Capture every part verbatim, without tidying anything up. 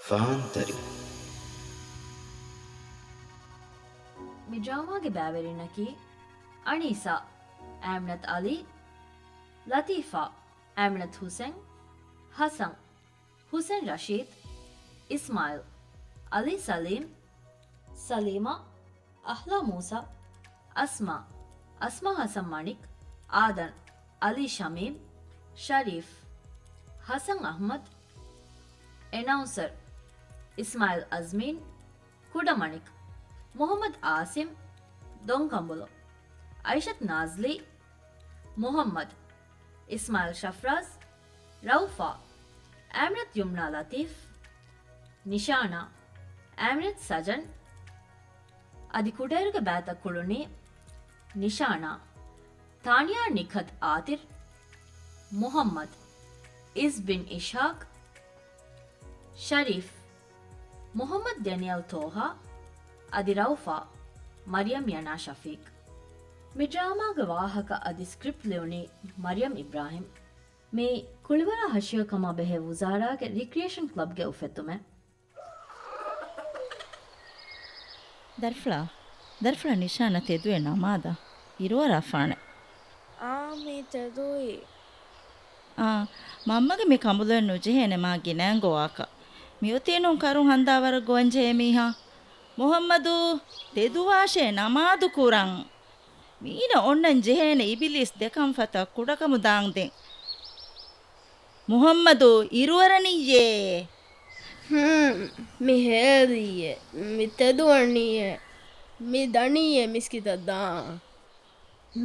ކާންތަރި. މި ޑްރާމާގެ ބައިވެރިންނަކީ އަނީސާ، އާމިނަތު އަލީ، ލަތީފާ، އާމިނަތު ހުސެން، ހަސަން، ހުސެން ރަޝީދު، އިސްމާއިލް، އަލީ ސަލީމް، ސަލީމާ، އަހްލާ މޫސާ، އަސްމާ، އަސްމާ ހަސަން މަނިކް، އާދަން، އަލީ ޝަމީމް، ޝަރީފް، ހަސަން އަޙްމަދު، އެނައުންސަރު، އިސްމާއިލް އަޒްމީން، ކުޑަމަނިކު، މުޙައްމަދު އާސިމް، ދޮންކަނބުލު، އައިޝަތު ނާޒްލީ، މުޙައްމަދު، އިސްމާއިލް ޝަފްރާޒް، ރައުފާ، އާމިނަތު ޔުމްނާ ލަތީފް، ނިޝާނާ، އާމިނަތު ސަޖަން، އަދި ކުޑައިރުގެ ބައިތައް ކުޅުނީ ނިޝާނާ، ތާނިޔާ ނިކްހަތު އާތިރް، މުޙައްމަދު، އިޒް ބިން އިޝްހާޤް، ޝަރީފް، މުޙައްމަދު ޑެނިއަލް ތޯހާ، އަދި ރައުފާ، މަރިޔަމް ޔަނާ ޝަފީޤް. މި ޑްރާމާގެ ވާހަކަ އަދި ސްކްރިޕްޓް ލިޔުނީ މަރިޔަމް އިބްރާހިމް. މި ކުޅިވަރާ ހަށިގަ ކަމާ ބެހޭ ވުޒާރާގެ ރިކްރިއޭޝަން ކްލަބްގެ އުފެއްދުމެއް. ދަރިފުޅާ، ދަރިފުޅާ ނިޝާނާ ތެދުވޭ ނަމާދަށް އިރުއަރާފާނެ. އާ، މީ ތެދުވީ. އާ، މަންމަގެ މި ކަނބުލުއެއް ނުޖެހޭނެ މާ ގިނައިން ގޮވާކަށް. މިއޮތީ ނޫން ކަރުން ހަނދާވަރަށް ގޮވަން ޖެހޭ މީހާ. މުޙައްމަދު، ތެދުވާށޭ ނަމާދު ކުރަން. މީނަ އޮންނަން ޖެހޭނެ އިބިލީސް ދެކަންފަތަށް ކުޑަކަމު ދާން ދެން. މުޙައްމަދު އިރުއަރަނިއްޔޭ. ހޫން، މި ހޭލިއްޔޭ، މި ތެދުވަނީއޭ، މި ދަނީއޭ މިސްކިތަށް ދާން.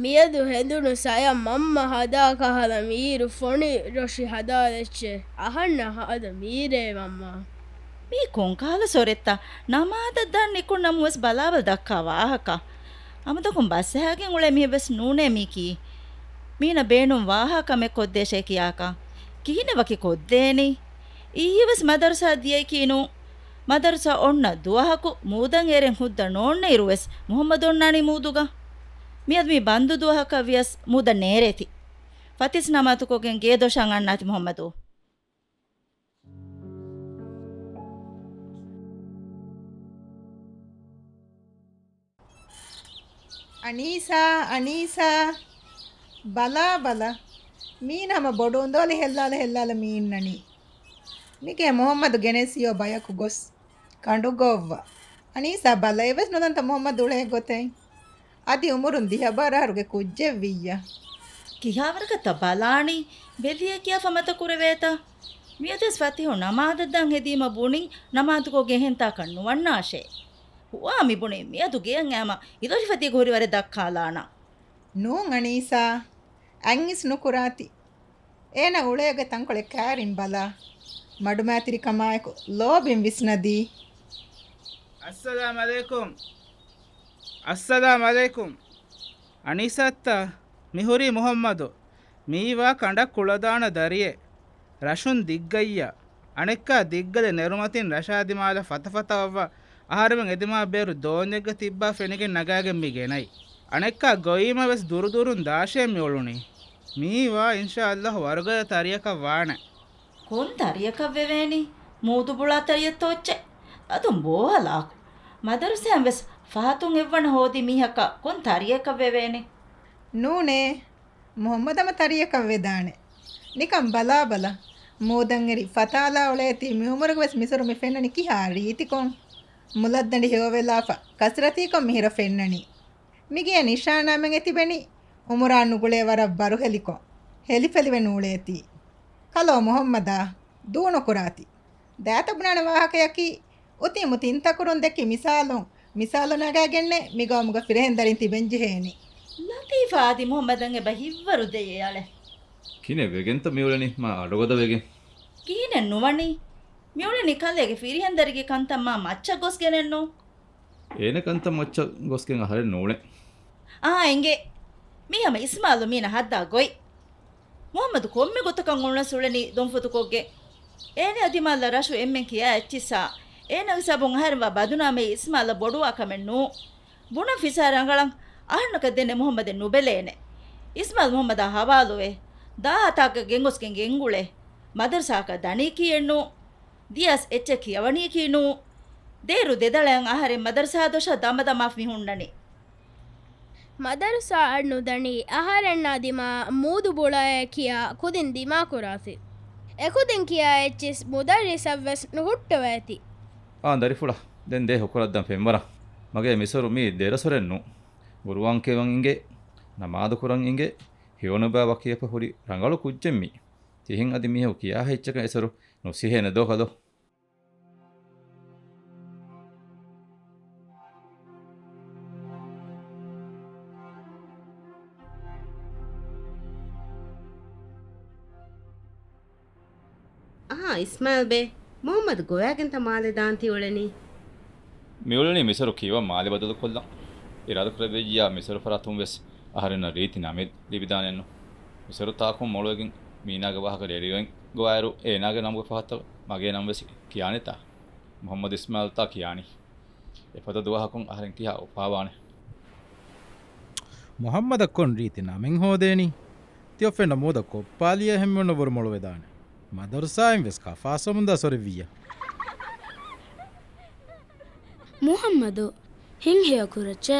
މިއަދު ހެނދުނު ސަޔަށް މަންމަ ހަދާ ކަހަލަ މީރު ފޮނި ރޮށި ހަދާލެއްޗޭ. އަހަންނަށް ހާދަ މީރޭ މަންމާ. މީ ކޮންކަހަލަ ސޮރެއްތަ؟ ނަމާދަށް ދާން ނިކުންނަމުން ވެސް ބަލާބަލަ ދައްކާ ވާހަކަ. އަމުދަކުން ބަސްއަހާގެން އުޅޭ މީހެއް ވެސް ނޫނޭ މީކީ. މީނަ ބޭނުން ވާހާ ކަމެއް ކޮށްދޭށޭ ކިޔާކަށް. ކިހިނެއް ވަކި ކޮށްދޭނީ؟ އިއްޔެ ވެސް މަދަރުސާ ދިޔައީކީ ނޫން. މަދަރުސާ އޮންނަ ދުވަހަކު މޫދަށް އެރެން ހުއްދަ ނޯންނައިރު ވެސް މުޙައްމަދު އޮންނާނީ މޫދުގަ. މިއަދު މީ ބަންދު ދުވަހަކަށް ވިޔަސް މޫދަށް ނޭރޭތި. ފަތިސް ނަމާދުކޮށްގެން ގޭދޮށަށް އަންނާތި މުޙައްމަދު. އަނީސާ، އަނީސާ، ބަލާ، ބަލާ. މީނަ ހަމަ ބޮޑު އުނދަގުލި ހެއްލާލަ ހެއްލާލަ މި އިންނަނީ. މިގޭ މުޙައްމަދު ގެނެސް އިޔޯ ބަޔަކު ގޮސް ކަނޑު ގޮއްވަ. އަނީސާ ބަލައެއް ވެސް ނުދަންތަ މުޙައްމަދު އުޅޭ ގޮތެއް. އަދި އުމުރުން ދިހަ ބާރަ އަހަރުގެ ކުއްޖެއް ވިއްޔަ. ކިހާވަރަކަށްތަ ބަލާނީ؟ ބެލިއޭ ކިޔާފަ މަތަ ކުރެވޭތަ؟ މިއަދުވެސް ފަތިހު ނަމާދަށް ދާން ހެދީމަ ބުނިން ނަމާދުކޮށްގެން އެހެން ތާކަށް ނުވަންނާށޭ. ހުވާ މިބުނީ މިއަދު ގެޔަށް އައިމަ އިލޮށިފަތީގަ ހުރި ވަރެއް ދައްކާލާނަން. ނޫން އަނީސާ، އަތް އިސް ނުކުރާތި. އޭނަ އުޅޭގެ ތަންކޮޅެއް ކައިރިން ބަލާ. މަޑުމައިތިރިކަމާއެކު ލޯބިން ވިސްނަދީ. އައްސަލާމް އަލައިކުމް. އައްސަލާމް އަލައިކުމް. އަނީސާއްތަ؟ މިހުރީ މުޙައްމަދު. މީވާ ކަނޑަށް ކުޅަދާނަ ދަރިއެއް. ރަށުން ދިއްގައްޔާ. އަނެއްކާ ދިއްގަލެއް ނެރުމަތިން ރަށާ ދިމާލަށް ފަތަފަތަ އޮއްވާ އަހަރެމެން އެދިމާ ބޭރު ދޯންޏެއްގަ ތިއްބާ ފެނިގެން ނަގާގެން މި ގެނައި. އަނެއްކާ ގޮވީމަ ވެސް ދުރުދުރުން ދާށޭ މި އުޅުނީ. މީވާ އިންޝާﷲ ވަރުގަދަ ތަރިއަކަށް ވާނެ. ކޮން ތަރިއަކަށް ވެވޭނީ؟ މޫދު ބުޅާ ތަރިއެއްތޯ އޮއްޗެއް؟ އަދުން ބޯހަލާކު. މަދަރުސާއިން ވެސް ފަހަތުން އެއްވަނަ ހޯދި މީހަކަށް ކޮން ތަރިއަކަށް ވެވޭނީ؟ ނޫނޭ. މުޙައްމަދަށް ހަމަ ތަރިއަކަށް ވެދާނެ. ނިކަން ބަލާބަލަ. މޫދަށް އެރި ފަތާލާ އުޅޭތީ މި އުމުރުގަ ވެސް މިސޮރު މި ފެންނަނީ ކިހާ ރީތިކޮން. މުލައްދަނޑި ހެޔޮވެލާފަ ކަސްރަތީކޮށް މިހިރަ ފެންނަނީ. މިގޭ ނިޝާނާމެން އެތިބެނީ އުމުރާ ނުގުޅޭ ވަރަށް ބަރުހެލިކޮށް، ހެލިފެލިވެ ނޫޅޭތީ. ކަލޯ މުޙައްމަދާ، ދޫނުކުރާތި. ދާތަ ބުނާނެ ވާހަކަޔަކީ، އުތީމު ތިން ތަކުރުން ދެއްކި މިސާލުން، މިސާލު ނަގާގެންނޭ މި ގައުމުގަ ފިރިހެން ދަރިން ތިބެން ޖެހޭނީ. ލަތީފާ އަދި މުޙައްމަދަށް އެބަ ހިތްވަރު ދެޔޭ އަޅެ. ކިހިނެއް ވެގެންތަ މިއުޅެނީ މާ އަޑުގަދަ ވެގެން؟ ކިހިނެއް ނުވަނީ؟ މިއުޅެނީ ކަލޭގެ ފިރިހެން ދަރިގެ ކަންތައް މާ މައްޗަށް ގޮސްގެނެއްނު. އޭނަ ކަންތައް މައްޗަށް ގޮސްގެން އަހަރެން ނޫޅެ. އާ، އެނގޭ. މީ ހަމަ އިސްމާލު މީނަ ހައްދާ ގޮތް. މުޙައްމަދު ކޮންމެ ގޮތަކަށް އުޅުނަސް އުޅެނީ ދޮންފޮތުކޮށްގެން. އޭނަ ދިމާލަށް ރަށު އެންމެން ކިޔާ އެއްޗިއްސާ، އޭނަގެ ސަބަބުން އަހަރެން ވާ ބަދުނާމެއް އިސްމާލަށް ބޮޑުވާ ކަމެއް ނޫ. ބުނަން ފިސާ ރަނގަޅަށް އަހަންނަކަށް ދެނެ މުޙައްމަދެއް ނުބެލޭނެ. އިސްމާލް މުޙައްމަދާ ހަވާލުވެ، ދާ ހަތާކަށް ގެންގޮސްގެން ގެންގުޅޭ. މަދަރުސާއަކަށް ދަނީކީއެއްނު. ދިޔަސް އެއްޗެއް ކިޔަވަނީކީ ނޫ. ދޭރު ދެދަޅައަށް އަހަރެން މަދަރުސާ ދޮށަށް ދަމަދަމާ މިހުންނަނީ. މަދަރުސާއަށް ނުދަނީ އަހަރެންނާ ދިމާ މޫދު ބުޅައޭ ކިޔާ ކުދިން ދިމާކުރާތި. އެކުދިން ކިޔާ އެއްޗިސް މުދައްރިސަށްވެސް ނުހުއްޓަވައިތި. އާނ ދަރިފުޅާ، ދެން ދޭ ހުކުރައްދަން ފެންވަރަށް. މަގޭ މިސޮރު މީ ދެރަސުރެއް ނޫ. ގުރުއާން ކިޔަވަން އިނގޭ، ނަމާދު ކުރަން އިނގޭ، ހެޔޮނުބައި ވަކިވެފަ ހުރި ރަނގަޅު ކުއްޖެއް މީ. ތިހެން އަދި މީހަކު ކިޔާ އެއްޗަކަށް އެސޮރު ނުސިހޭނެ ދޯ ކަލޯ؟ އަހާ، އިސްމާއިލް ބޭ، މުހައްމަދު ގޮވައިގެންތަ މާލެ ދާން ތި އުޅެނީ؟ މިއުޅެނީ މިސޮރު ކިޔަވަން މާލެ ބަދަލުކޮށްލަން. އިރާދަކުރެއްވިއްޔާ މިސޮރު ފަރާތުން ވެސް އަހަރެންނަށް ރީތި ނަމެއް ލިބިދާނެއްނު. މިސޮރު ތާކުން މޮޅުވެގެން މީނާގެ ވާހަކަ ރޭޑިއޯއިން ގޮވާއިރު، އޭނާގެ ނަމުގެ ފަހަތަށް މަގޭ ނަން ވެސް ކިޔާނެތާ؟ މުހައްމަދު އިސްމާއިލްތާ ކިޔާނީ. އެފަދަ ދުވަހަކުން އަހަރެން ކިހާ އުފާވާނެ؟ މުހައްމަދަށް ކޮން ރީތި ނަމެއް ހޯދޭނީ؟ ތި އޮފެންނަށް މޫދަށް ކޮއްޕާލިޔާ ހެންމެންނަށްވުރެ މޮޅުވެދާނެ. މަދަރުސާއިން ވެސް ކަފާ ސޮމުންދާ ސޮރެއްވިއްޔާ. މުހައްމަދު ހިންހެޔޮ ކުރައްޗޭ.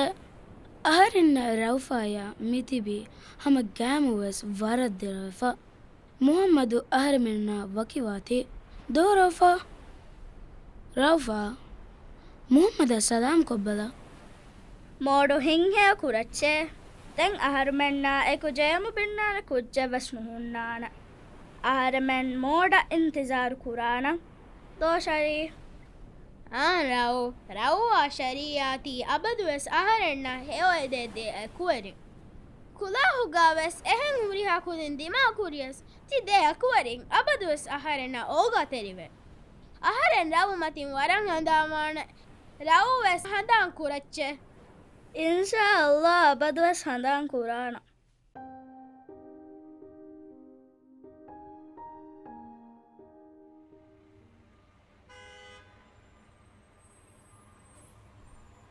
އަހަރެންނަށް ރައުފާޔާ މިތިބީ ހަމަ ގައިމުވެސް ވަރަށް ދެރަވެފަ. މުހައްމަދު އަހަރެމެންނާ ވަކިވާތީ. ދޯ ރައުފާ؟ ރައުފާ، މުހައްމަދަށް ސަލާމް ކޮށްބަލަ. މޯޑު ހިންހެޔޮ ކުރައްޗޭ. ދެން އަހަރުމެންނާ އެކު ޖެޔަމު ބިންނާނެ ކުއްޖެއްވެސް ނުހުންނާނެ. އަހަރެމެން މޯޑަށް އިންތިޒާރު ކުރާނަން. ދޯ ޝަރީ؟ އާނ ރައު، ރައުއާ ޝަރީއާ ތީ އަބަދުވެސް އަހަރެންނަށް ހެޔޮއެދޭ ދެ އެކުވެރިން. ކުލާހުގާވެސް އެހެން ހުރިހާ ކުދިން ދިމާކުރިޔަސް، ތި ދެ އެކުވެރިން އަބަދުވެސް އަހަރެންނަށް އޯގާތެރިވޭ. އަހަރެން ރައު މަތިން ވަރަށް ހަނދާންވާނެ. ރައުވެސް ހަނދާން ކުރައްޗޭ. އިންޝާﷲ އަބަދުވެސް ހަނދާން ކުރާނަން.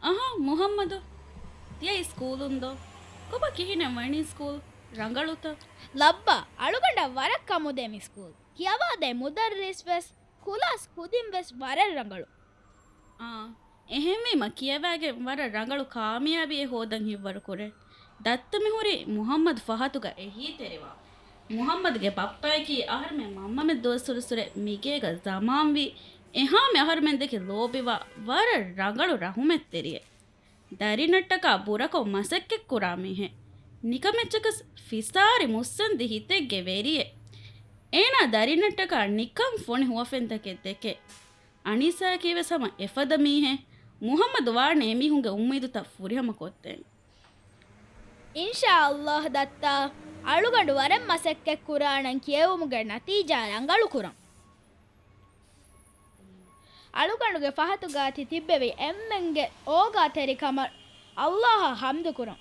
އަހާ، މުހައްމަދު، ތިއައީ ސްކޫލުން ދޯ؟ ކޮބާ ކިހިނެއް ވަނީ ސްކޫލް؟ ރަނގަޅުތަ؟ ލައްބަ، އަޅުގަނޑަށް ވަރަށް ކަމުދޭ މި ސްކޫލް. ކިޔަވާދޭ މުދައްރިސް ވެސް، ކުލާސް ކުދިން ވެސް ވަރަށް ރަނގަޅު. އާ، އެހެންވީމަ ކިޔަވައިގެން ވަރަށް ރަނގަޅު ކާމިޔާބީއެއް ހޯދަން ހިތްވަރު ކުރޭ. ދައްތަ މިހުރީ މުހައްމަދު ފަހަތުގަ އެހީތެރިވާ. މުހައްމަދުގެ ބައްޕަޔަކީ އަހަރުމެން މަންމަމެން ދުވަސްވަރު ސުރެ މިގޭގަ ޒަމާންވީ އެހާމެ އަހަރުމެން ދެކެ ލޯބިވާ ވަރަށް ރަނގަޅު ރަހުމަތްތެރިއެއް. ދަރިންނަށްޓަކާ ބުރަކޮށް މަސައްކަތްކުރާ މީހެއް. ނިކަމެއްޗަކަސް ފިސާރި މުއްސަނދި ހިތެއްގެ ވެރިއެއް. އޭނާ ދަރިންނަށްޓަކާ ނިކަން ފޮނި ހުވަފެންތަކެއް ދެކެ. އަނީސާއަކީވެސް ހަމަ އެފަދަ މީހެއް. މުހައްމަދު ވާނެ އެމީހުންގެ އުއްމީދުތައް ފުރިހަމަކޮށްދޭން. އިންޝާﷲ ދައްތާ، އަޅުގަނޑު ވަރަށް މަސައްކަތްކުރާނަން ކިޔެވުމުގެ ނަތީޖާ ރަނގަޅުކުރަން. އަޅުގަނޑުގެ ފަހަތުގާ ތި ތިއްބެވި އެންމެންގެ އޯގާތެރިކަމަށް ﷲ އަށް ޙަމްދުކުރަން.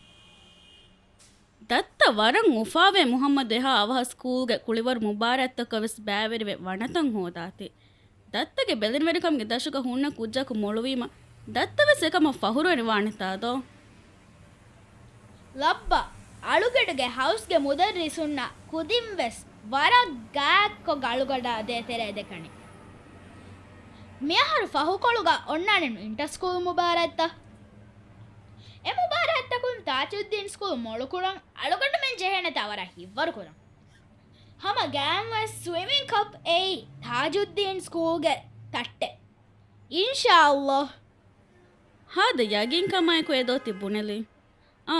ދައްތަ ވަރަށް އުފާވޭ މުޙައްމަދު އެހާ އަވަހަށް ސްކޫލްގެ ކުޅިވަރު މުބާރާތްތަކަށް ވެސް ބައިވެރިވެ ވަނަތައް ހޯދާތީ. ދައްތަގެ ބެލެނިވެރިކަމުގެ ދަށުގަ ހުންނަ ކުއްޖަކު މޮޅުވީމަ، ދައްތަ ވެސް އެކަމަށް ފަހުރުވެރިވާނެތާ ދޯ؟ ލައްބަ، އަޅުގަނޑުގެ ހައުސްގެ މުދައްރިސުންނާ ކުދިން ވެސް ވަރަށް ގާތްކޮށް އަޅުގަނޑާ ދޭތެރޭ ދެކަނީ. މިއަހަރު ފަހުކޮޅުގަ އޮންނާނެނު އިންޓަ ސްކޫލް މުބާރާތްތައް. އެ މުބާރާތްތަކުން ތާޖުއްދީން ސްކޫލް މޮޅުކުރަން އަޅުގަނޑުމެން ޖެހޭނެތާ ވަރަށް ހިތްވަރުކުރަން. ހަމަ ގައިމުވެސް ސްވިމިން ކަޕް އެއީ ތާޖުއްދީން ސްކޫލްގެ ތައްޓެއް. އިންޝާﷲ. ހާދަ ޔަގީންކަމާއެކު އެދޯ ތި ބުނެލީ. އާ،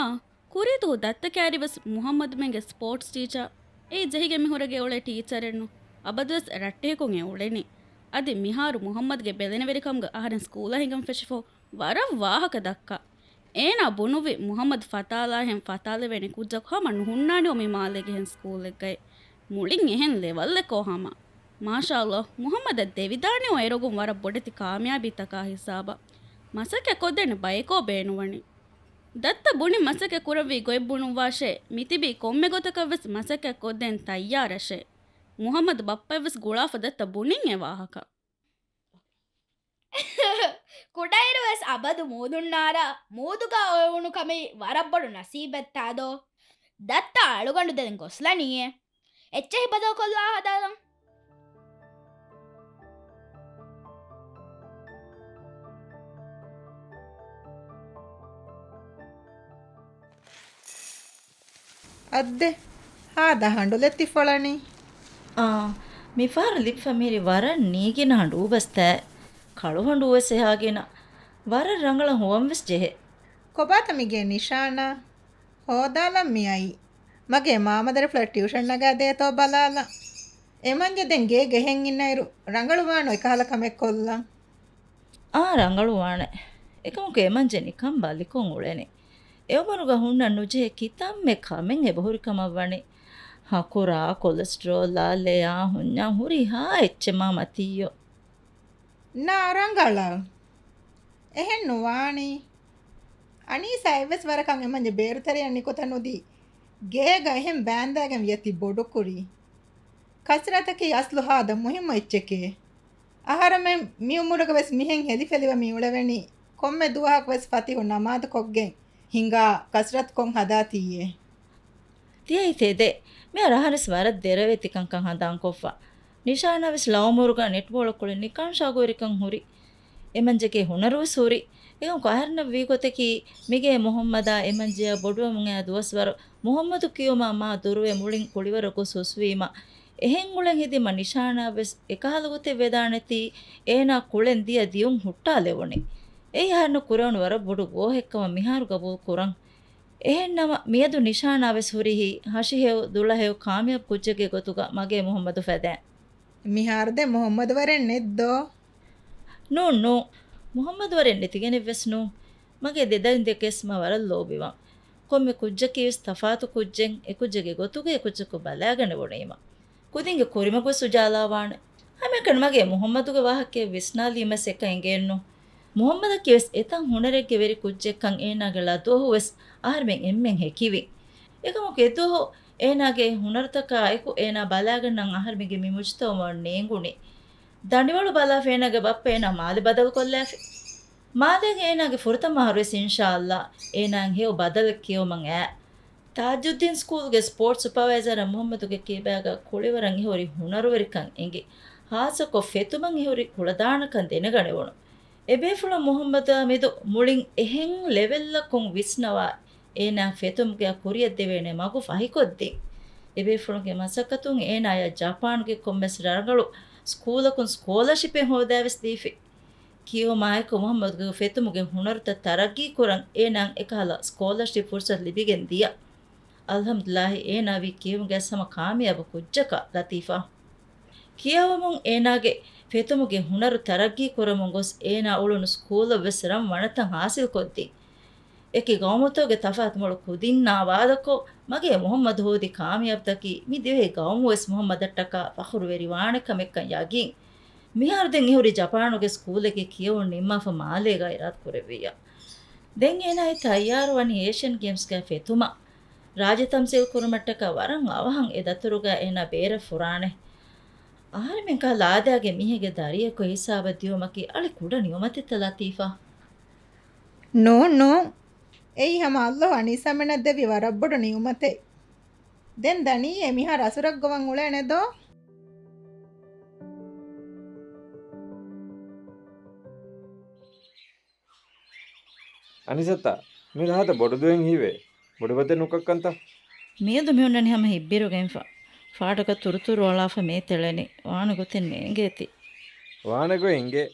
ކުރީދުވަހު ދައްތަ ކައިރިވެސް މުޙައްމަދުމެންގެ ސްޕޯޓްސް ޓީޗާ. އެއީ ޖެހިގެން މިހުރެގެ އުޅޭ ޓީޗަރެއްނު. އަބަދުވެސް ރައްޓެހިކޮށް އެ އުޅެނީ. އަދި މިހާރު މުޙައްމަދުގެ ބެލެނިވެރިކަމުގަ އަހަރެން ސްކޫލަށް ހިނގަން ފެށިފަހު ވަރަށް ވާހަކަ ދައްކާ. އޭނާ ބުނުއްވި މުޙައްމަދު ފަތާލާހެން ފަތާލެވޭނެ ކުއްޖަކު ހަމަ ނުހުންނާނެއޯ މި މާލޭގެހެން ސްކޫލެއްގައި. މުޅިން އެހެން ލެވަލްއެކޯ ހަމަ. މާޝާﷲ، މުޙައްމަދަށް ދެވިދާނެއޯ އެރޮގުން ވަރަށް ބޮޑެތި ކާމިޔާބީތަކާ ހިސާބަށް. މަސައްކަތް ކޮށްދޭނެ ބަޔަކޯ ބޭނުންވަނީ. ދައްތަ ބުނި މަސައްކަތް ކުރަންވީ ގޮތް ބުނުއްވާށޭ، މިތިބީ ކޮންމެ ގޮތަކަށްވެސް މަސައްކަތް ކޮށްދޭން ތައްޔާރަށޭ. މުޙައްމަދު ބައްޕައަށްވެސް ގުޅާފަ ދައްތަ ބުނިން އެ ވާހަކަ. ކުޑައިރުވެސް އަބަދު މޫދުންނާރާ، މޫދުގަ އޮވެވުނު ކަމީ ވަރަށް ބޮޑު ނަސީބެއްތާ ދޯ؟ ދައްތަ އަޅުގަނޑު ދެން ގޮސްލަނީއޭ. އެއްޗެހި ބަދަލުކޮށްލާ ހަދާލަން. އައްދެ، ހާދަ ހަނޑުލެއް ތި ފޮޅަނީ. އާ، މިފަހަރު ލިބިފަ މިހިރީ ވަރަށް ނީގިނަ ހަނޑޫބަސްތައް. ކަޅު ހަނޑޫވެސް އެހާގިނަ. ވަރަށް ރަނގަޅަށް ހުވަންވެސް ޖެހޭ. ކޮބާތަ މިގޭ ނިޝާނާ؟ ހޯދާލަން މިއައީ. މަގޭ މާމަ ދަރިފުޅަށް ޓިއުޝަން ނަގާ ދޭތޯ ބަލާލަން. އެމަންޖެ ދެން ގޭގަ އިންނައިރު ރަނގަޅުވާނު އެކަހަލަ ކަމެއް ކޮށްލަން. އާ، ރަނގަޅުވާނެ. އެކަމަކު އެމަންޖެ ނިކަން ބަލިކޮށް އުޅެނީ. އެއުމަރުގަ ހުންނަން ނުޖެހޭ ކިތަންމެ ކަމެއް އެބަހުރި ކަމަށް ވަނީ. ހަކުރާ، ކޮލެސްޓްރޯލާ، ލެޔާ، ހުންޏާ ހުރިހާ އެއްޗެއް މާ މަތިއްޔޯ. ނާ ރަނގަޅަށް. އެހެން ނުވާނީ. އަނީސާ އެއްވެސް ވަރަކަށް އެމަންޖެ ބޭރުތެރެއަށް ނިކުތަ ނުދީ، ގޭގަ އެހެން ބާންދާގެން ވިޔަ ތި ބޮޑުކުރީ. ކަސްރަތަކީ އަސްލު ހާދަ މުހިއްމު އެއްޗެކޭ. އަހަރެމެން މި އުމުރުގަ ވެސް މިހެން ހެލިފެލިވަ މި އުޅެވެނީ، ކޮންމެ ދުވަހަކު ވެސް ފަތިހު ނަމާދު ކޮށްގެން ހިނގާ ކަސްރަތު ކޮށް ހަދާތީއޭ. ތިޔައީ ތެދެއް. މިހާރު އަހަރެސް ވަރަށް ދެރަވެ ތިކަންކަން ހަނދާންކޮށްފަ. ނިޝާނާ ވެސް ލައުމުރުގަ ނެޓްބޯޅަކުޅެ ނިކަން ޝައުގުވެރިކަން ހުރި. އެމަންޖެގެ ހުނަރުވެސް ހުރި. އެކަމަކު އަހަރެންނަށް ވީގޮތަކީ، މިގޭ މުހައްމަދާ އެމަންޖެއާ ބޮޑުވަމުން އައި ދުވަސްވަރު މުހައްމަދު ކިޔުމާ މާ ދުރުވެ މުޅިން ކުޅިވަރަށް ގޮސް ހުސްވީމަ، އެހެން އުޅެން ހެދީމަ ނިޝާނާ ވެސް އެކަހަލަ ގޮތެއް ވެދާނެތީ، އޭނާ ކުޅެން ދިޔަ ދިޔުން ހުއްޓާލެވުނީ. އެއީ އަހަރެންނަށް ކުރެވުނު ވަރަށް ބޮޑު ގޯހެއްކަމަށް މިހާރު ގަބޫލު ކުރަން. އެހެންނަމަ، މިއަދު ނިޝާނާ ވެސް ހުރިހީ ހަށިހެޔޮ، ދުޅަހެޔޮ، ކާމިޔާބު ކުއްޖެއްގެ ގޮތުގަ މަގޭ މުހައްމަދު ފެދޭން. މިހާރު ދެން މުހައްމަދު ވަރެއް ނެތްދޯ؟ ނޫން، ނޫން. މުހައްމަދު ވަރެއް ނެތިގެނެއްވެސް ނޫން. މަގޭ ދެ ދަރިން ދެކެސް މަ ވަރަށް ލޯބިވަން. ކޮންމެ ކުއްޖަކީވެސް ތަފާތު ކުއްޖެއް، އެކުއްޖެއްގެ ގޮތުގައި އެކުއްޖަކު ބަލާގަނެވުނީމަ. ކުދިންގެ ކުރިމަގުވެސް އުޖާލާވާނެ. ހަމައެކަނި މަގޭ މުހައްމަދުގެ ވާހަކައެއް ވިސްނާލީމަސް އެކަން އެނގޭނު. މުހައްމަދަކީވެސް އެތައް ހުނަރެއްގެ ވެރި ކުއްޖެއްކަން އޭނާގެ ޅަދުވަހުވެސް އަހަރެމެން އެންމެން ހެކިވި. އެކަމަކު އެދުވަހު އޭނާގެ ހުނަރުތަކާ އެކު އޭނާ ބަލާގަންނަން އަހަރެމެންގެ މި މުޖުތަމައު ނޭނގުނީ. ދަނޑިވަޅު ބަލާފަ އޭނާގެ ބައްޕަ އޭނާ މާލެ ބަދަލުކޮށްލާފި. މާލޭގެ އޭނާގެ ފުރަތަމަ އަހަރުވެސް އިންޝާﷲ އޭނާއަށް ހެޔޮ ބަދަލެއް ކިޔަވަމުން އައި. ތާޖުއްދީން ސްކޫލްގެ ސްޕޯޓްސް ސުޕަވައިޒަރަށް މުހައްމަދުގެ ކިބާގަ ކުޅިވަރަށް އެހުރި ހުނަރުވެރިކަން އެނގި، ހާއްސަކޮށް ފެތުމަށް އެހުރި ކުޅަދާނަކަން ދެނެގަނެވުނު. އެބޭފުޅުން މުހައްމަދާ މެދު މުޅިން އެހެން ލެވެލްއަކުން ވިސްނަވާ، އޭނާ ފެތުމުގެ ކުރިއަށް ދެވޭނެ މަގު ފަހިކޮށްދިން. އެބޭފުޅުންގެ މަސައްކަތުން އޭނާޔަށް ޖަޕާނުގެ ކޮންމެސް ރަނގަޅު ސްކޫލަކުން ސްކޯލަޝިޕެއް ހޯދާވެސް ދީފި. ކިޔެވުމާއެކު މުހައްމަދުގެ ފެތުމުގެ ހުނަރުތައް ތަރައްގީ ކުރަން އޭނާއަށް އެކަހަލަ ސްކޯލަޝިޕް ފުރުސަތު ލިބިގެން ދިޔަ. އަލްހަމްދުލިއްލާހި، އޭނާ ވީ ކިޔެވުމުގެ ހަމަ ކާމިޔާބު ކުއްޖަކަށް ލަތީފާ. ކިޔަވަމުން އޭނާގެ ފެތުމުގެ ހުނަރު ތަރައްގީ ކުރަމުން ގޮސް އޭނާ އުޅުނު ސްކޫލަށް ވެސް ރަން ވަނަތައް ހާސިލް ކޮށްދިން. އެކި ގައުމުތަކުގެ ތަފާތު މޮޅު ކުދިންނާ ވާދަކޮށް، މަގޭ މުހައްމަދު ހޯދި ކާމިޔާބުތަކީ މި ދިވެހި ގައުމުވެސް މުހައްމަދަށްޓަކާ ފަޚުރުވެރިވާނެ ކަމެއްކަން ޔަގީން. މިހާރު ދެން އެހުރި ޖަޕާނުގެ ސްކޫލެއްގެ ކިޔެވުން ނިންމާފަ މާލޭގަ އިރާދަ ކުރެއްވިއްޔާ. ދެން އޭނާ ތައްޔާރު ވަނީ އޭޝިއަން ގޭމްސްގެ ފެތުމަށް. ރާއްޖެ ތަމްސީލް ކުރުމަށްޓަކާ ވަރަށް އަވަހަށް އެ ދަތުރުގަ އޭނާ ބޭރަށް ފުރާނެ. އަހަރެމެން ކަހަލަ އާދައިގެ މީހެއްގެ ދަރިޔަކު ހިސާބަށް ދިޔުމަކީ އަޅި ކުޑަ ނިޢުމަތެއްތަ ލަތީފާ؟ ނޫން، ނޫން. އެއީ ހަމަ އައްލާހު އަނީސާމެންނަށް ދެއްވި ވަރަށް ބޮޑު ނިޢުމަތެއް. ދެން ދަނީ އެ މިހާރު އަސުރަށް ގޮވަން އުޅޭނެ ދޯ؟ އަނިސަތާ، މި ރަހަތަށް ބޮޑު ދުވެއް ހީވޭ. ބޮޑު ބަދެއް ނުކައްކަންތަ؟ މިއަދު މި ހުންނަނީ ހަމަ ހިތްބިރުގެންފަ. ފާޑަކަށް ތުރުތުރު އަޅާފަ މޭ ތެޅެނީ. ވާނެ ގޮތެއް ނޭނގޭތީ. ވާނެ ގޮތް އިނގޭ.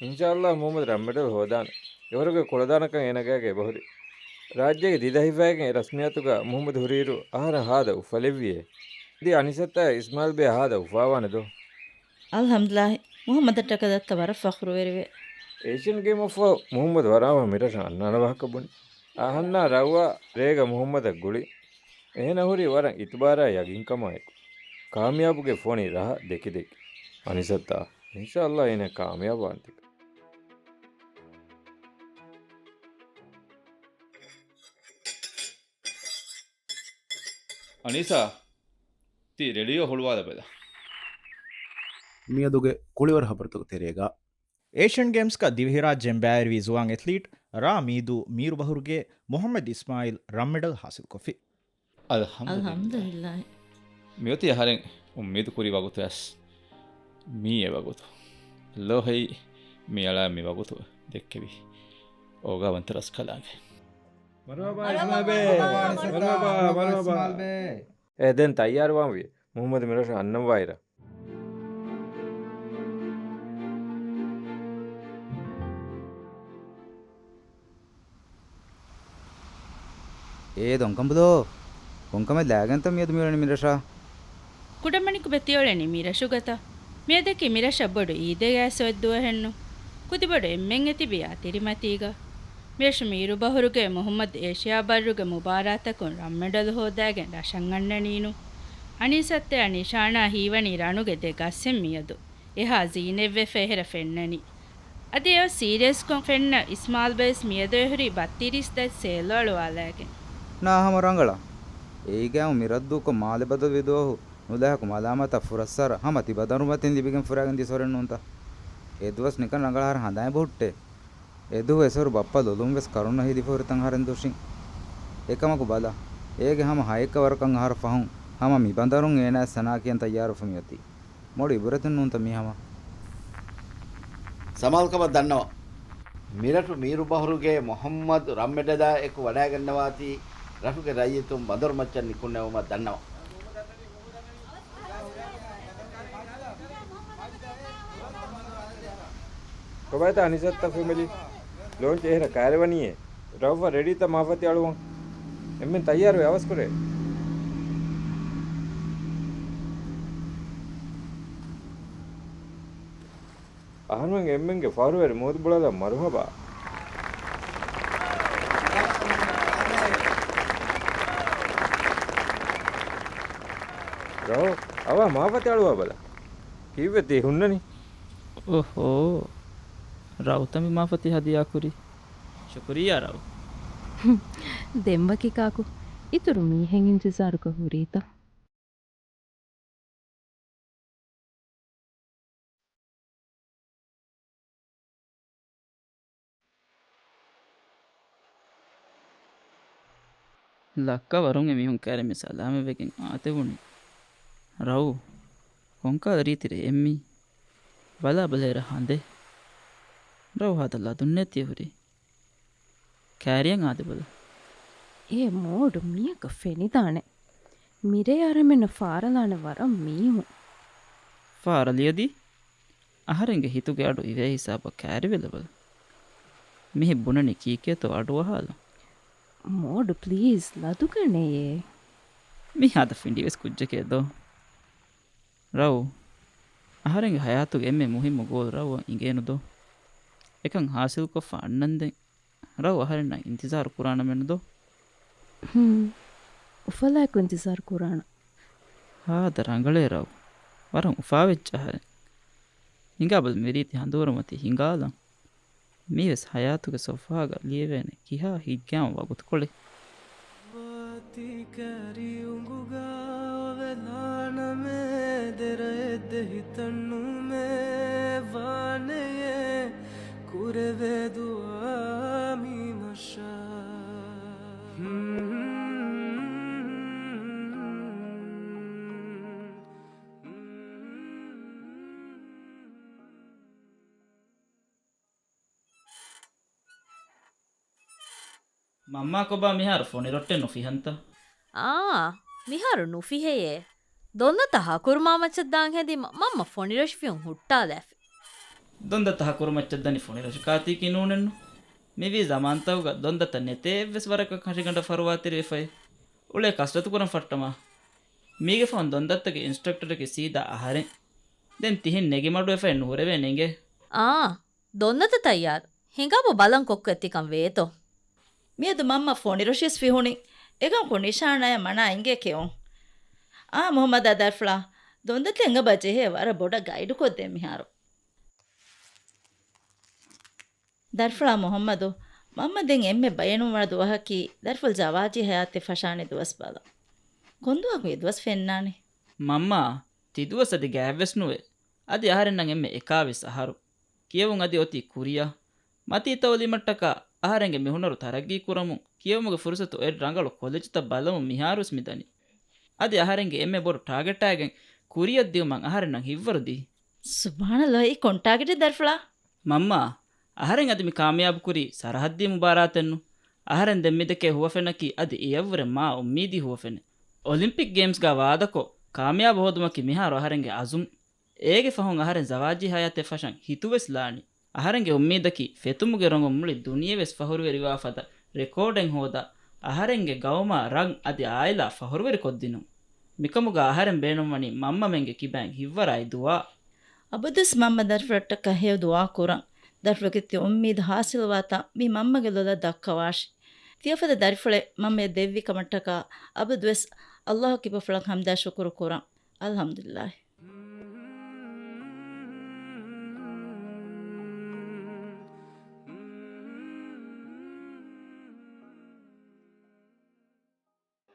އިންޝާﷲ މުހައްމަދު ރަންމެޑަލް ހޯދާނެ. އެވަރުގެ ކުޅަދާނަކަން އޭނާގެ އެބަހުރި. ރާއްޖޭގެ ދިދަހިފައިގެން އެ ރަސްމިއްޔާތުގަ މުހައްމަދު ހުރިއިރު އަހަރެން ހާދަ އުފަލެއްވިއޭ. ދި އަނިސަތާ އިސްމާއިލްބެ ހާދަ އުފާވާނެ ދޯ؟ އަލްހަމްދުލިއްލާހި، މުހައްމަދަށްޓަކަ ދައްތަ ވަރަށް ފަޚުރުވެރިވޭ. އޭޝިއަން ގޭމް އޮފް މުހައްމަދު ވަރާމަ މިރަށަށް އަންނާނެ ވާހަކަ ބުނި. އަހަންނާ ރަށްވާ ރޭގަ މުހައްމަދަށް ގުޅި. އެހެނަހުރީ ވަރަށް އިތުބާރާ ޔަގީންކަމާއެކު. ކާމިޔާބުގެ ފޮނި ރަހަ ދެކިދެކި. އަނިސަތާ، އިންޝާﷲ އޭނަ ކާމިޔާބުވާންތިކަ. އަނީސާ، ތި ރޭޑިއޯ ހުޅުވާލަބަލަ. މިއަދުގެ ކުޅިވަރު ހަބަރުތަކުގެ ތެރޭގަ، އޭޝިއަން ގޭމްސްގަ ދިވެހިރާއްޖޭން ބައިވެރިވި ޒުވާން އެތްލީޓް ރ. މީދޫ މީރުބަހުރުގެ މުހައްމަދު އިސްމާއިލް ރަންމެޑަލް ހާސިލްކޮށްފި. އަލްހަމްދުލިއްލާހި. އަލްހަމްދުލިއްލާހި. މިއޮތީ އަހަރެން އުއްމީދު ކުރި ވަގުތު އައިސް މީ އެ ވަގުތު. ލޯހައި މި އަޅާ މި ވަގުތު ދެއްކެވި އޯގާވަންތަ ރަސްކަލާނގެ. މަރުޙަބާ އިސްމާޢީލް ބޭ. މަރުޙަބާ، މަރުޙަބާ. އޭ، ދެން ތައްޔާރުވާންވީ. މުޙައްމަދު މިރަށު އަންނަންވާއިރަށް. އޭ ދޮންކަނބުލޯ، ކޮންކަމެއް ލާގެންތަ މިއަދު މިއުޅެނީ މިރަށާ؟ ކުޑަމަނިކުބެ ތިއުޅެނީ މިރަށުގަތަ؟ މިއަދަކީ މިރަށަށް ބޮޑު އީދެއް އައިސް އޮތް ދުވަހެއްނު. ކުދިބޮޑު އެންމެން އެ ތިބިޔާ ތިރިމަތީގަ. މިރަށު މީރުބަހުރުގެ މުޙައްމަދު އޭޝިޔާ ބައްރުގެ މުބާރާތަކުން ރަށްމެޑަލް ހޯދާގެން ރަށަށް އަންނަނީނު. އަނީސައްތައާ ނިޝާނާ ހީވަނީ ރަނުގެ ދެ ގަސްއެއް މިއަދު. އެހާ ޒީނަތްވެފަ އެހެރަ ފެންނަނީ. އަދި އެއަށް ސީރިއަސްކޮށް ފެންނަ އިސްމާޢީލް ބައެސް މިއަދު އެހުރީ ބައްތިރީސް ދަތި ސޭލު އަޅުވާލައިގެން. ނާ ހަމަ ރަނގަޅަށް. އެއީގައިމު މި ރަށްދޫކޮށް މާލެ ބަދަލުވި ދުވަހު ނުލާހަކު މަލާމަތާ ފުރައްސާރަ ހަމަ ތިބަ ދަރުމަތިން ލިބިގެން ފުރާގެން ދިޔަ ސޮރެއް ނޫންތަ؟ އެ ދުވަސް ނިކަން ރަނގަޅަށް ހަރަ ހަނދާން އެބަހުއްޓޭ. އެދުވަހު އެސޮރު ބައްޕަ ލޮލުން ވެސް ކަރުނަ ހިލިފަ ހުރިތަން އަހަރެން ދުށިން. އެކަމަކު ބަލަ، އޭގެ ހަމަ ހައެއްކަ ވަރަކަށް އަހަރަށް ފަހުން ހަމަ މި ބަނދަރުން އޭނާ ސަނާ ކިޔަން ތައްޔާރުވެފަ މިއޮތީ. މޮޅު އިބުރަތެއް ނޫންތަ މީ ހަމަ؟ ސަމާލުކަމަށް ދަންނަވަން. މިރަށު މީރުބަހުރުގެ މުޙައްމަދު ރަށްމެޑަލާ އެކު ވަޑައިގަންނަވާތީ، ރަށުގެ ރައްޔިތުން ބަނދަރު މައްޗަށް ނިކުންނެވުމަށް ދަންނަވަން. ކޮބާތަ އަނިސަތްތަ ފެމިލީ؟ ލޯންޗް އެހެރަ ކައިރިވަނީއޭ. ރައުފަށް ރެޑީތަ މާފަތި އަޅުވަން؟ އެންމެން ތައްޔާރުވެ އަވަސްކުރޭ. އަހަރުމެން އެންމެންގެ ފަހަރުވެރި މޫދު ބުޅަލަށް މަރުޙަބާ. ރައު، އަވާ މާފަތި އަޅުވާ ބަލަ. ކީއްވެ ތީ ހުންނަނީ؟ އޮހޯ. ރައުތަ މި މާފަތި ހަދިޔާ ކުރީ. ޝުކުރިއްޔާ ރައު. ދެން ވަކި ކާކު؟ އިތުރު މީހެއް އިންތިޒާރުގަ ހުރީތަ؟ ލައްކަ ވަރުން އެމީހުން ކައިރި މި ސަލާމަތްވެގެން އާދެވުނީ. ރައު، ކޮންކަހަލަ ރީތި ރެއެއްމީ؟ ބަލާ ބަލަ އެރަށް ހަނދެއް. ރައު ހާދަ ލަދުންނޭ ތި ހުރީ. ކައިރިއަށް އާދެ ބަލަ. އޭ މޯޑު މީހަކަށް ފެނިދާނެ. މިރޭ އަރަމެންނަށް ފާރަލާނެ ވަރަށް މީހުން. ފާރަލިޔަދީ؟ އަހަރެންގެ ހިތުގެ އަޑު އިވޭ ހިސާބަށް ކައިރިވެލަބަލަ. މިހެން ބުނަނީ ކީކޭތޯ އަޑުއަހާލަން. މޯޑު ޕްލީޒް ލަދުގަނޭ. މި ހާދަ ފިނޑިވެސް ކުއްޖެކޭ ދޯ. ރައު، އަހަރެންގެ ހަޔާތުގެ އެންމެ މުހިއްމު ގޯލް ރައުއަށް އިނގޭނު ދޯ. އެކަން ހާސިލްކޮށްފަ އަންނަންދެން ރައު އަހަރެންނަށް އިންތިޒާރު ކުރާނަމެއްނު ދޯ. ހުން. އުފަލާއެކު އިންތިޒާރު ކުރާނަ. ހާދަ ރަނގަޅޭ ރައު. ވަރަށް އުފާވެއްޖެ އަހަރެން. ހިނގާބަލަ މިރީތި ހަނދުވަރުމަތީ ހިނގާލަން. މީވެސް ހަޔާތުގެ ސޮފްހާގަ ލިޔެވޭނެ ކިހާ ހިތްގައިމު ވަގުތުކޮޅެއް. ވާތީ ކަރިއުނގުގަ އޮވެލާނަމޭ ދެރައެއް ދެހިތައް ނޫމޭ ވާނެޔޭ ކުރެވޭ ދުޢާ މީ މަށާ. މަންމާ ކޮބާ މިހާރު ފޮނި ރޮއްޓެއް ނުފިހަންތަ؟ އާ، މިހާރު ނުފިހެޔޭ. ދޮންދަތައް ހަކުރު މާމައްޗަށް ދާން ހެދީމަ މަންމަ ފޮނި ރަށު ފިހުން ހުއްޓާލާފި. ދޮންދަތައް ހަކުރު މައްޗަށް ދަނީ ފޮނި ރަށު ކާތީކީ ނޫނެއްނު. މިވީ ޒަމާންތަކުގަ ދޮންދަތައް ނެތޭ އެއްވެސް ވަރަކަށް ހަށިގަނޑަށް ފަރުވާތެރިވެފައި. އުޅޭ ކަސްރަތު ކުރަން ފައްޓަމާ. މީގެ ފަހުން ދޮންދައްތަގެ އިންސްޓްރަކްޓަރަކީ ސީދާ އަހަރެން. ދެން ތިހެން ނެގި މަޑުވެފައެއް ނުހުރެވޭނެ އިނގޭ. އާ، ދޮންދަތައް ތައްޔާރު. ހިނގާބަ ބަލަން ކޮއްކޮއެއް ތިކަން ވޭތޯ. މިއަދު މަންމަ ފޮނި ރަށުވެސް ފިހުނީ. އެކަމަކު ނިޝާނާޔަށް މަނާ އިނގޭ ކެއުން. އާ، މުޙައްމަދާ ދަރިފުޅާ، ދޮންދަތައް އެނގަބަ ޖެހޭ ވަރަށް ބޮޑަށް ގައިޑުކޮށްދޭ މިހާރު. ދަރިފުޅާ މުޙައްމަދު، މަންމަ ދެން އެންމެ ބައިނުވަނަ ދުވަހަކީ، ދަރިފުޅު ޒަވާޖީ ހަޔާތެއް ފަށާނެ ދުވަސް ބަލަ. ކޮންދުވަހަކު އެ ދުވަސް ފެންނާނެ؟ މަންމާ، ތިދުވަސް އަދި ގާތްވެސް ނުވޭ. އަދި އަހަރެންނަށް އެންމެ އެކާވީސް އަހަރު. ކިޔެވުން އަދި އޮތީ ކުރިއަށް. މަތީ ތައުލީމަށްޓަކާ އަހަރެންގެ މި ހުނަރު ތަރައްގީ ކުރަމުން ކިޔެވުމުގެ ފުރުސަތު އޮތް ރަނގަޅު ކޮލެޖުތައް ބަލަމުން މިހާރުވެސް މިދަނީ. އަދި އަހަރެންގެ އެންމެ ބޮޑު ޓާގެޓާގެން ކުރިއަށް ދިއުމަށް އަހަރެންނަށް ހިތްވަރު ދީ. ސުބްޙާނައްލާހް، އެއީ ކޮން ޓާގެޓެއް ދަރިފުޅާ؟ މަންމާ، އަހަރެން އަދި މި ކާމިޔާބު ކުރީ ސަރަހައްދީ މުބާރާތެއްނު. އަހަރެން ދެން މިދެކޭ ހުވަފެނަކީ އަދި އެޔަށްވުރެ މާ އުއްމީދީ ހުވަފެނެއް. އޮލިމްޕިކް ގޭމްސްގަ ވާދަކޮށް، ކާމިޔާބު ހޯދުމަކީ މިހާރު އަހަރެންގެ އަޒުމް. އޭގެ ފަހުން އަހަރެން ޒަވާޖީ ހަޔާތެއް ފަށަން ހިތުވެސް ލާނީ. އަހަރެންގެ އުއްމީދަކީ ފެތުމުގެ ރޮނގުން މުޅި ދުނިޔެވެސް ފަހުރުވެރިވާ ފަދަ ރެކޯޑެއް ހޯދާ، އަހަރެންގެ ގައުމާ ރަށް އަދި އާއިލާ ފަހުރުވެރި ކޮށްދިނުން. މިކަމުގަ އަހަރެން ބޭނުންވަނީ މަންމަމެންގެ ކިބައިން ހިތްވަރާއި ދުޢާ. އަބަދުވެސް މަންމަ ދަރިފުޅަށްޓަކާ ހެޔޮ ދުޢާ ކުރަން. ދަރިފުޅުގެ ތި އުއްމީދު ހާސިލުވާތާ މި މަންމަގެ ލޮލަށް ދައްކަވާށި. ތިޔަފަދަ ދަރިފުޅެއް މަންމަޔަށް ދެއްވި ކަމަށްޓަކާ އަބަދުވެސް ﷲ ގެ ކިބަފުޅަށް ޙަމްދާ ޝުކުރު ކުރަން. އަލްޙަމްދުލިއްލާހި.